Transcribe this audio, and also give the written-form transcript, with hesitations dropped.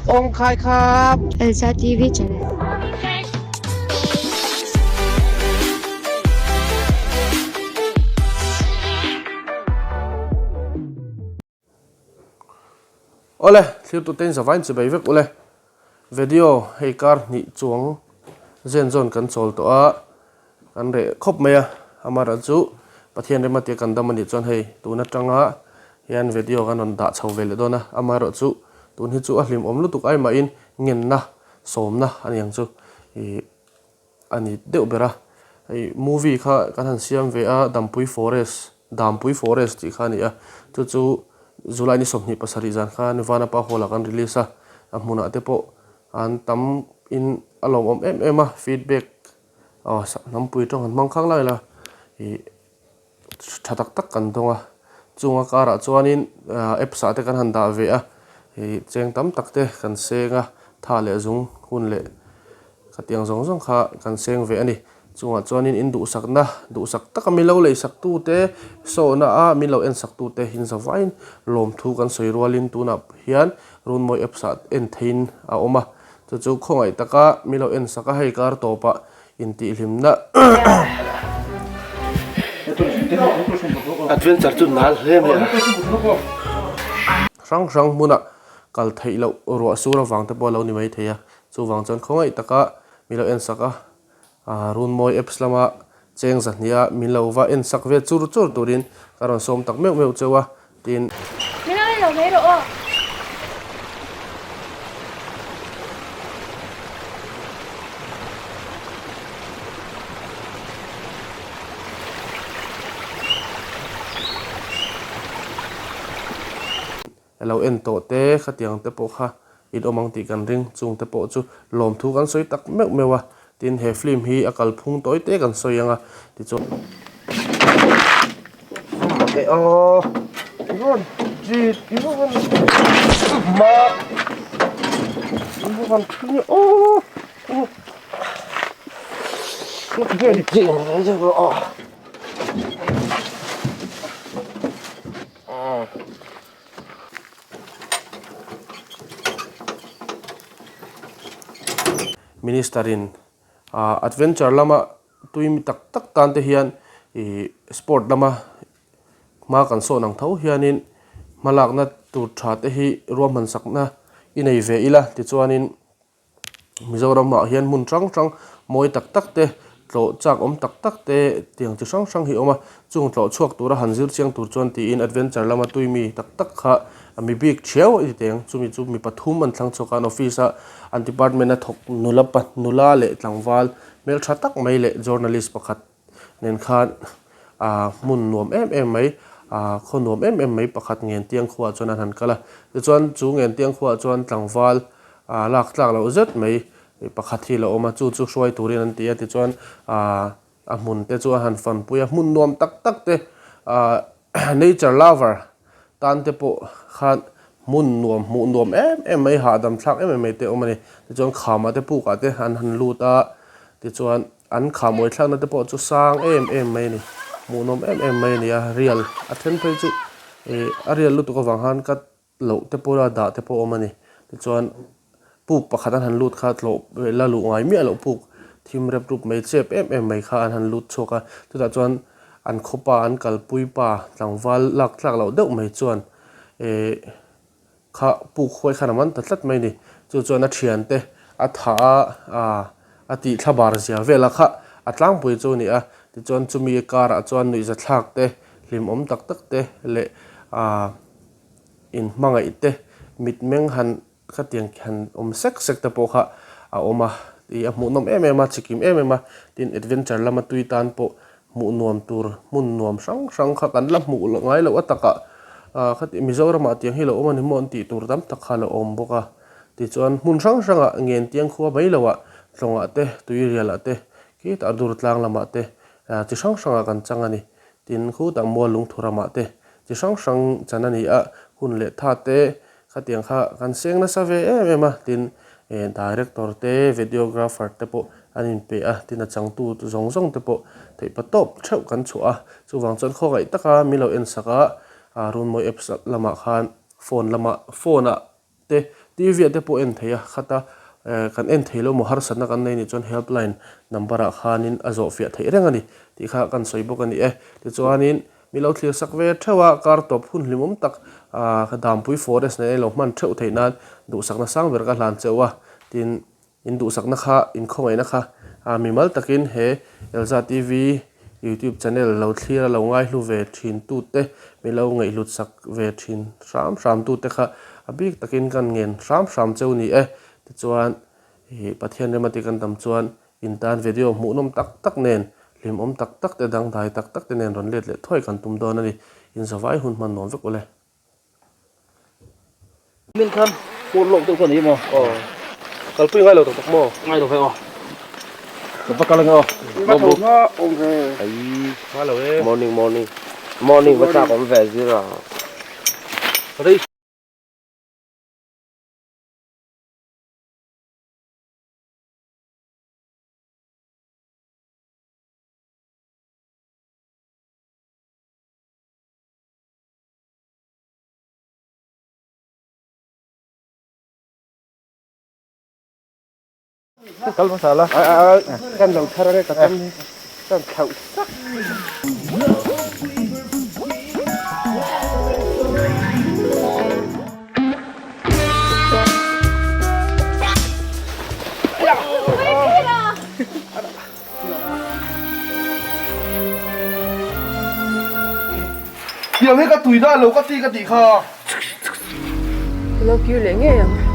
Awng khai khap. Elsa TV channel. Awle, thlir tute in zavain chi bai vek ule. Video hei kar hnih chuang zen zawn kan chawl tawh a, kan reh khawp mai a, amaherawhchu chu Pathian rema tia kan dam a nih chuan hei tun atanga hian video kan rawn dah chho ve leh dawn a, amaherawhchu tun hi chu a hlimawm lutuk ai mahin ngenna sawmna a ni ang chu ih a ni deuh ber a, hei movie kha kan han siam ve a Dampui Forest Dampui Forest tih kha a ni a, chu chu July ni 27 zan khan Vanapa Hall ah kan release a, a hmunah te pawh an tam in a lawmawm em em a, feedback aw hnampui tawng han hmang khang lai la ih tha tak tak kan dawng a, chung a karah chuanin apps ah te kan han dah ve a, ih cheng tam tak te kan seng a, tha leh zung hun leh khatiang zawng zawng kha kan seng ve a ni. Chungah chuanin in duhsakna duhsak taka min lo leisak tute sawhna a min lo ensak tute in zavaiin lawmthu kan sawi rualin tunah hian Runmawi apps ah en theiin a awm a. Chu chu khawngaih taka min lo ensak a, hei kar tawpah intihhlimna. Adventure chu nal hle mai a. Hrang hrang hmuna kal theih loh ruah sur avang te pawh a lo ni mai thei a, chuvang chuan khawngaih taka min lo ensak a, Runmawi apps lama cheng zahnih a min lo va ensak ve chur chur turin ka rawn sawm tak meuh meuh cheu a, tiin. Min lo en lo mai rawh aw. Lo en tawh te, khatiang te pawh kha in awm ang tih kan ring, chung te pawh chu lawmthu kan sawi tak meuh meuh a, tin he film hi a kalphung tawi te kan sawi ang a, tichuan. Minister in adventure lama tui mi tak tak tan te hian ih sport lama hma kan sawn ang tho hianin hmalakna tur tha te hi ruahman sakna i nei ve ila tichuanin. Mizoramah hian hmun hrang hrang mawi tak tak te tlawh chak awm tak tak te tiang chi hrang hrang hi a awm a chung tlawh chhuak tura han zir chiang tur chuan tiin adventure lama tui mi tak tak kha mi bik thiau a ti teng chumi chu mi pathum an thlang chhuak a an office a an department a thawk nula pa nula leh tlangval hmeltha tak mai leh journalist pakhat nen khan ah hmun nuam em em mai ah khaw nuam em em mai pakhat Ngentiang khuaah chuan an han kal a tichuan chu Ngentiang khuaah chuan tlangval ah lak tlak loh zet mai pakhat hi a lo awm a chu chu hruai turin an ti a tichuan ah a hmun te chu a han fanpui a hmun nuam tak tak te ah nature lover tan te pawh khan hmun nuam hmuh nuam em em mai hahdam thlak em em mai te a awm a ni tichuan khamah te pukah te an han lut a tichuan. An kha mawi thlakna te pawh chu sang em em mai a ni. Hmuhnawm em em mai a ni a, rial a then phei chu ih a rial lutuk avang khan cut loh te pawh a dah te pawh a awm a ni. Tichuan puk pakhat an han lut kha tlawh la luh ngai miah loh puk thim rep rup mai chep em em mai kha an han lut chhuak a. Chutah chuan an khawpa an kalpui pa tlangval lak tlak loh deuh mai chuan ih Kha puk huai khan a man ta tlat mai ni. Chu chuan a thiante a thah a, aa a tih thla bar zia vel a kha a tlangpui chu a ni a. Tichuan chumi karah chuan nuihzathlak te, hlimawm tak tak te leh aa inhmangaih te, mitmeng han khatiang han awm sek sek te pawh kha a awm a. Ih a hmuhnawm em em a, chikim em em a. Tin adventure lama tui tan pawh Hmuh nuam tur hmun nuam hrang hrang kha kan la hmuh loh ngai loh a takah ah khati Mizoramah tiang hi lo awm a ni maw an tih tur tam tak kha a lo awm bawk a. Tichuan hmun hrang hrangah ngen tiang khua mai loah tlawngah te tuirialah te khitah dur tlang lamah te ah chi hrang hrangah kan chang a ni. Tin khutah mual lungthu ramah te chi hrang hrang chan a ni a, hun leh tha te Khatiang kha kan seng nasa ve em em a, tin director te, videographer te pawh an inpe a, tin a changtu zawng zawng te pawh theihpa tawp theuh kan chhuah a, chuvang chuan khawngaih taka min lo ensak a, Runmawi apps lamah khan phone lamah phone ah te TV ah te pawh en theih a, khata kan en thei lo maw harsatna kan nei nih chuan helpline number ah khanin a zawh fiah theih reng a ni tih kha kan sawi bawk a ni e. Tichuanin mi lo thlir sak ve theuh a, kar tawp hun hlimawm tak ah Dampui Forest nen a ilo hman theuh theih nan duhsakna sang ber ka hlan cheu a, tin In duhsakna kha, in khawngaihna kha a mimal takin he Elza TV YouTube channel lo thlir a lo ngaihlu ve thin tute, mi lo ngaihhlut sak ve thin hram hram tute kha a bik takin kan ngen hram hram cheu ni e. Tichuan, ih Pathian rem a ti kan tam chuan in tan video hmuhnawm tak tak nen, hlimawm tak tak te, dangdai tak tak te nen rawn let leh thuai kan tum dawn a ni. In zavai hun hman nuam vek ule. Min khan pawt lawk deuh kha ni maw? Aw. Kalpui ngai lo tak tak maw? Ngai lo ve aw. Ka va kal ange aw. Va tho hma awm ve. Ai. Hma lo e. Morning morning. Morning va chak awm ve zir a. Rei. Kal hmasa la. Kan lo thar ange ka tam hi. Kan thlauh sak. Tiang hi ka tui dah lo ka ti ka tih kha. Ka lo kir leh ngei ang.